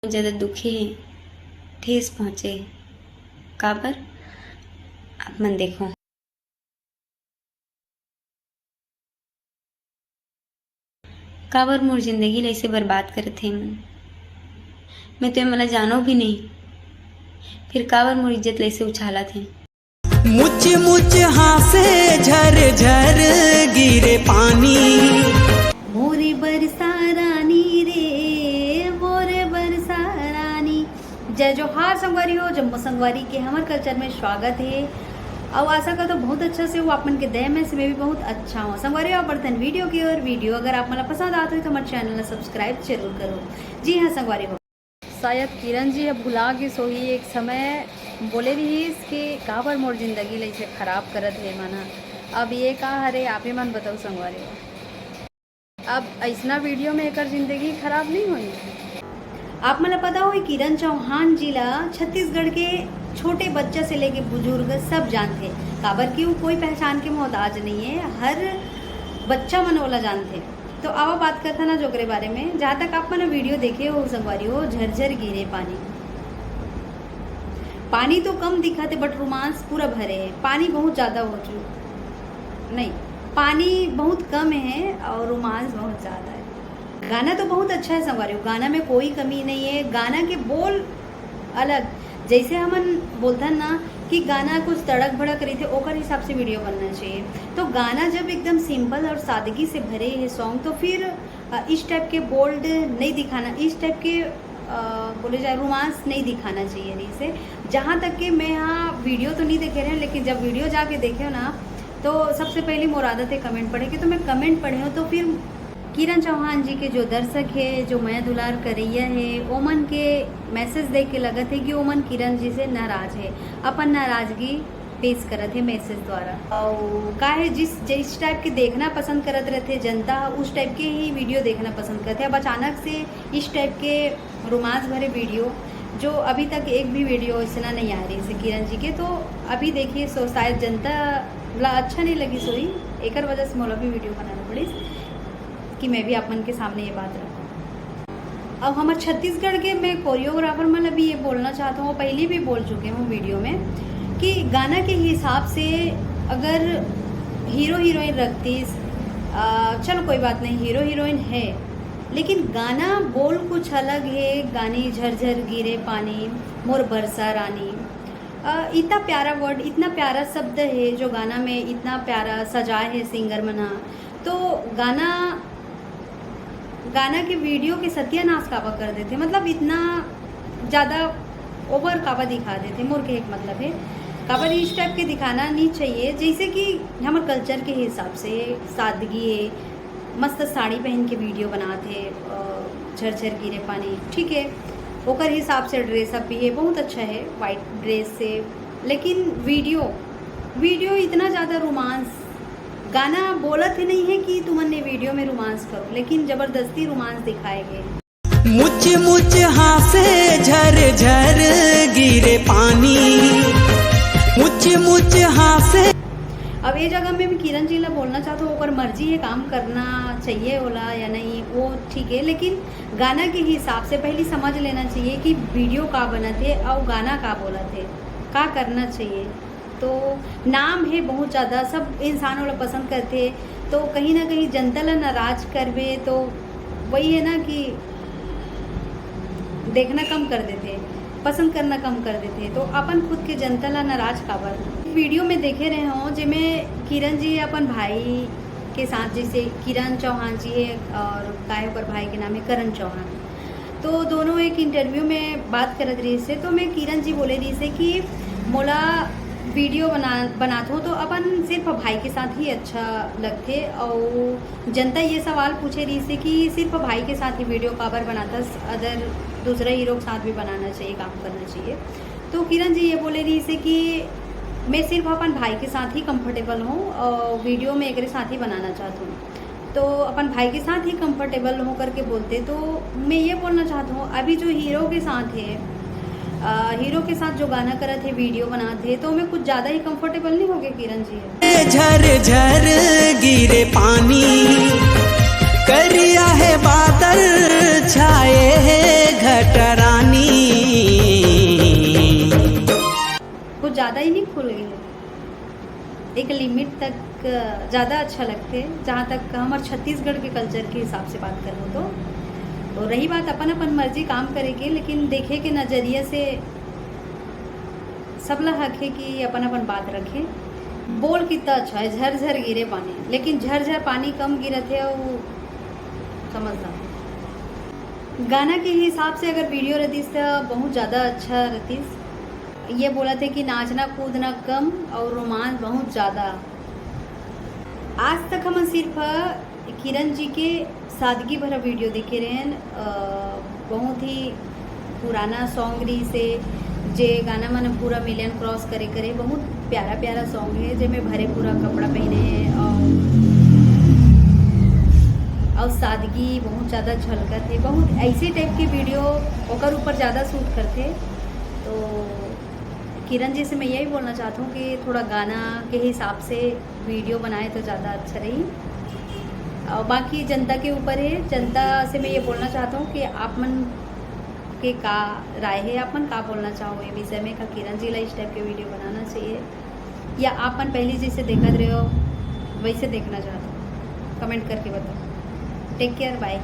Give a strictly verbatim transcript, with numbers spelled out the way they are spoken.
ज्यादा दुखी हे, ठेस पहुंचे हे। काबर? आप मन देखो। काबर मोर जिंदगी ला ऐसे बर्बाद करत हे मन? मैं तो ये मन ला जानो भी नहीं, फिर काबर मोर इज्जत ला ऐसे उछालत हे? मुच मुच हाँसे झर झर गिरे पानी। मोरे बरसा रानी रे, मोरे बरसा रानी। जय जोहार संगवारी हो, जम्मो संगवारी के हमर कल्चर में स्वागत हे। अउ आशा करत हों बहुत अच्छा से हो, आप मन के दया में से मैं भी बहुत अच्छा हों। संगवारी हो, आप मन वीडियो के ओर, वीडियो अगर आप मन ला पसंद आत होही तो हमर चैनल ला सब्सक्राइब जरूर करो। जी हाँ संगवारी हो, शायद किरण जी ह भुला गिस होही, एक समय बोले रिहिस कि काबर मोर जिंदगी ला ऐसे खराब करत हे मन ह। अब ये का हरे, आपे मन बताओ संगवारी हो। अब ऐसना वीडियो में एकर जिंदगी खराब नहीं होही। आप मन ला पता होही, किरण चौहान जी ला छत्तीसगढ़ के छोटे बच्चा से लेके बुजुर्ग सब जानथे, काबर कि वो कोई पहचान के मोहताज नहीं है, हर बच्चा मन ओला जानथे। तो आवा बात करथन आज ओकरे बारे में। जहाँ तक आप मन वीडियो देखे हो संगवारी हो, झरझर गिरे पानी, पानी तो कम दिखत हे, but रोमांस पूरा भरे हे। पानी बहुत ज्यादा हो चुका, नहीं, पानी बहुत कम है और रोमांस बहुत ज्यादा है। गाना तो बहुत अच्छा है संगवारी हो, गाना में कोई कमी नहीं है। गाना के बोल अलग, जैसे हमन बोलथन ना कि गाना कुछ तड़क भड़क रहिथे, ओकर हिसाब से वीडियो बनना चाहिए। तो गाना जब एकदम सिंपल और सादगी से भरे हे सॉन्ग, तो फिर अ, इस टाइप के बोल्ड नहीं दिखाना, इस टाइप के, अ, बोले जाए रोमांस नहीं दिखाना चाहिए रहिसे। जहाँ तक कि मैं यहाँ वीडियो तो नहीं देखे रहे, लेकिन जब वीडियो जाके देखे हो ना, तो सबसे पहले मोर आदत है कमेंट पढ़े के, तो मैं कमेंट पढ़े हूँ। तो फिर किरण चौहान जी के जो दर्शक है, जो मया दुलार करैया है, ओमन के मैसेज देख के लगत है कि ओमन किरण जी से नाराज है, अपन नाराजगी पेश करत हे मैसेज द्वारा। अउ का है, जिस, जिस टाइप के देखना पसंद करत रहथे जनता, उस टाइप के ही वीडियो देखना पसंद करथे। अब अचानक से इस टाइप के रोमांस भरे वीडियो, जो अभी तक एक भी वीडियो इसना नहीं आ रहिसे किरण जी के, तो अभी देखिए, सो शायद जनता ला अच्छा नहीं लगिस होही, एकर वजह से मोला भी वीडियो बनाना पड़िस कि मैं भी आप मन के सामने ये बात रखूँ। अब हमर छत्तीसगढ़ के मैं कोरियोग्राफर मन ला भी ये बोलना चाहत हूँ, और पहले भी बोल चुके हूँ वीडियो में, कि गाना के हिसाब से अगर हीरो हीरोइन रखतीस, अ, चलो कोई बात नहीं, हीरो हीरोइन है, लेकिन गाना बोल कुछ अलग है। गानी झरझर गिरे पानी, मोर बरसा रानी, अ, इतना प्यारा वर्ड, इतना प्यारा शब्द है जो गाना में इतना प्यारा सजाए है सिंगर मन ह। तो गाना, गाना के वीडियो के सत्यानाश काबर कर देथे, मतलब इतना ज्यादा ओवर काबर दिखा देथे, मोर के एक मतलब है, काबर इस टाइप के दिखाना नहीं चाहिए। जैसे कि हमर कल्चर के हिसाब से सादगी है, मस्त साड़ी पहन के वीडियो बनात हे, अ, झरझर गिरे पानी, ठीक है, ओकर हिसाब से ड्रेसअप भी है, बहुत अच्छा है वाइट ड्रेस से। लेकिन वीडियो, वीडियो इतना ज्यादा रोमांस, गाना बोलत ही नहीं है कि तुमन ने वीडियो में रोमांस करो, लेकिन जबरदस्ती रोमांस दिखाए गए। मुच मुच हाँसे झर झर गिरे पानी, मुच मुच हाँसे। अब ये जगह में मैं किरण जी ला बोलना चाहत हूँ, ओकर मर्जी है, काम करना चाहिए ओला या नहीं, वो ठीक है, लेकिन गाना के हिसाब से पहली समझ लेना चाहिए कि वीडियो का बनत है और गाना का बोलत है, का करना चाहिए। तो नाम है बहुत ज्यादा, सब इंसान ओला पसंद करथे, तो कहीं ना कहीं जनता ला नाराज करबे, तो वही है ना कि देखना कम कर देथे, पसंद करना कम कर देथे, तो अपन खुद के जनता ला नाराज काबर। वीडियो में देखे रहे हो, जेमे किरण जी अपन भाई के साथ, जैसे किरण चौहान जी है और काय ओकर भाई के नाम है करण चौहान, तो दोनों एक इंटरव्यू में बात करत रहिस हे, तो मैं किरण जी बोले रहिस हे कि मोला वीडियो बना, बनात हो तो अपन सिर्फ भाई के साथ ही अच्छा लगथे। और जनता ये सवाल पूछे रहिस हे कि सिर्फ भाई के साथ ही वीडियो काबर बनाथस, अदर दूसरा हीरो के साथ भी बनाना चाहिए, काम करना चाहिए। तो किरण जी ये बोले रहिस हे कि मैं सिर्फ अपन भाई के साथ ही कंफर्टेबल हूँ और वीडियो में एकरे साथ ही बनाना चाहत हूँ। तो अपन भाई के साथ ही कंफर्टेबल हो करके बोलते। तो मैं ये बोलना चाहता हूँ, अभी जो हीरो के साथ है, अ, हीरो के साथ जो गाना करत है, वीडियो बनात है, तो मैं कुछ ज्यादा ही कंफर्टेबल नहीं हो गए किरण जी? झर झर गिरे पानी, करिया है बादल, छाए है घटरानी। ज़्यादा ही नहीं खुल गई, एक लिमिट तक ज़्यादा अच्छा लगथे, जहाँ तक हमर छत्तीसगढ़ के कल्चर के हिसाब से बात करबो तो। और रही बात अपन अपन मर्जी काम करे के, लेकिन देखे के नज़रिया से सबला हक हे कि अपन अपन बात रखे। बोल कितना अच्छा है, झरझर गिरे पानी, लेकिन झरझर पानी कम गिरत हे, वो समझना। गाना के हिसाब से अगर वीडियो रहतीस तो बहुत ज़्यादा अच्छा रहतीस। ये बोलत हे कि नाचना कूदना कम और रोमांस बहुत ज़्यादा। आज तक हमन सिर्फ किरण जी के सादगी भरा वीडियो देखे रहेन। अ, बहुत ही पुराना सॉन्ग रहिस हे, जे गाना मन पूरा मिलियन क्रॉस करे करे। बहुत प्यारा प्यारा सॉन्ग हे, जेमे भरे पूरा कपड़ा पहने हे और, और सादगी बहुत ज़्यादा झलकत हे। बहुत ऐसे टाइप के वीडियो ओकर ऊपर ज़्यादा शूट करथे। तो किरण जी से मैं यही बोलना चाहता हूँ कि थोड़ा गाना के हिसाब से वीडियो बनाए तो ज़्यादा अच्छा रही। और बाकी जनता के ऊपर है, जनता से मैं ये बोलना चाहता हूँ कि आप मन के का राय है, आप मन का बोलना चाहो ये विषय में, का किरण जी ला इस टाइप के वीडियो बनाना चाहिए या आप मन पहले जैसे देखत रहे हो वैसे देखना चाहते हो, कमेंट करके बताओ। टेक केयर, बाय।